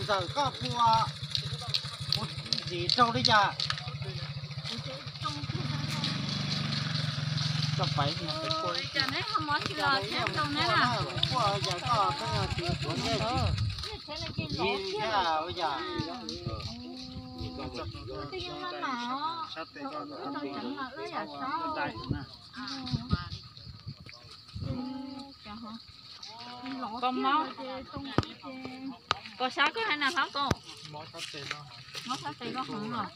Zawm koj pua ntxiv rau li cas? Koj pais, pua yog koj pheej txiv tuav nyiaj txiv, txiv thiab ua cas? Koj mob, koj sab koj hais na hlob koj. Mob sab tes koj hov los.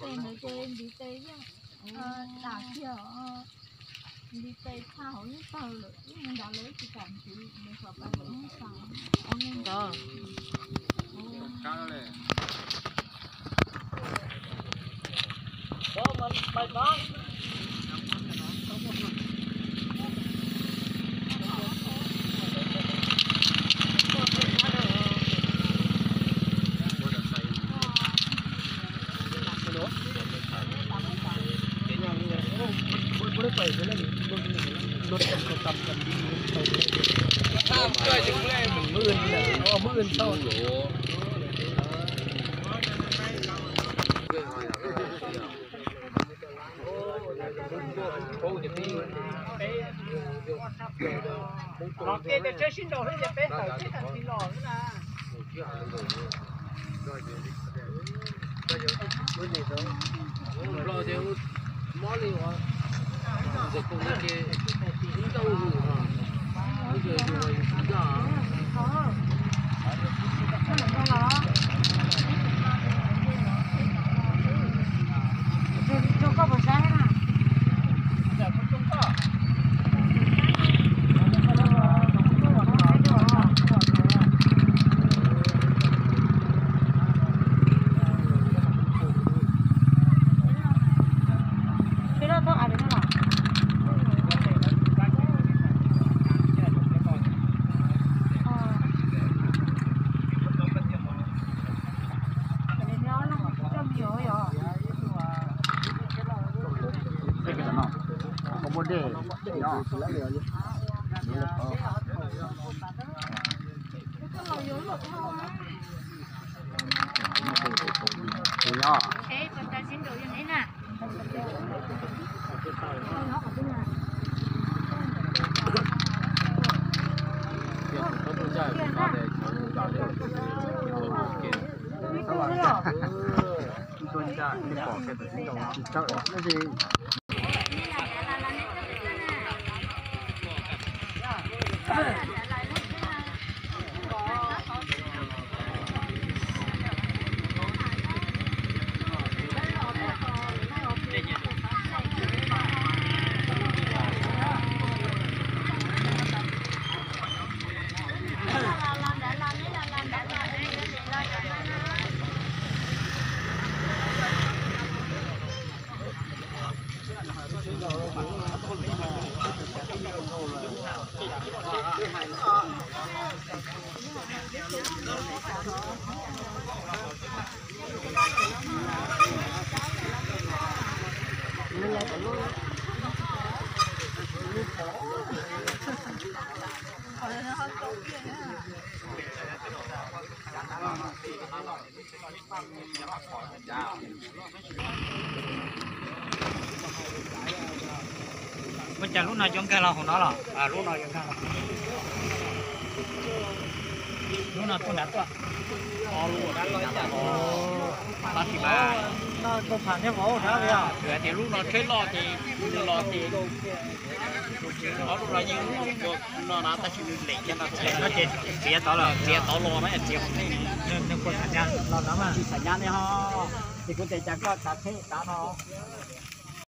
Los kiag tias tsawg sib nraus hlwb tias peb tawm tib tag tsis los na. Mob li ua ntxawm tus no ces ntau hu, ntxawm yus yus tsis yog. Ua cas lub no coob kawg los hauv no los? Lub no coob kawg los. Lub no tuaj nrad tuaj. Ob lub no tsheb loj ces los ces ob lub no yeej no na, tab sis nws lem cov no txiav tod los, txiav tod los na, txiav hauv no. Nws puas xam nyas los no mas tsis xam nyas ne ho. Ces kuv tias cas koj tsav tsheb tav no.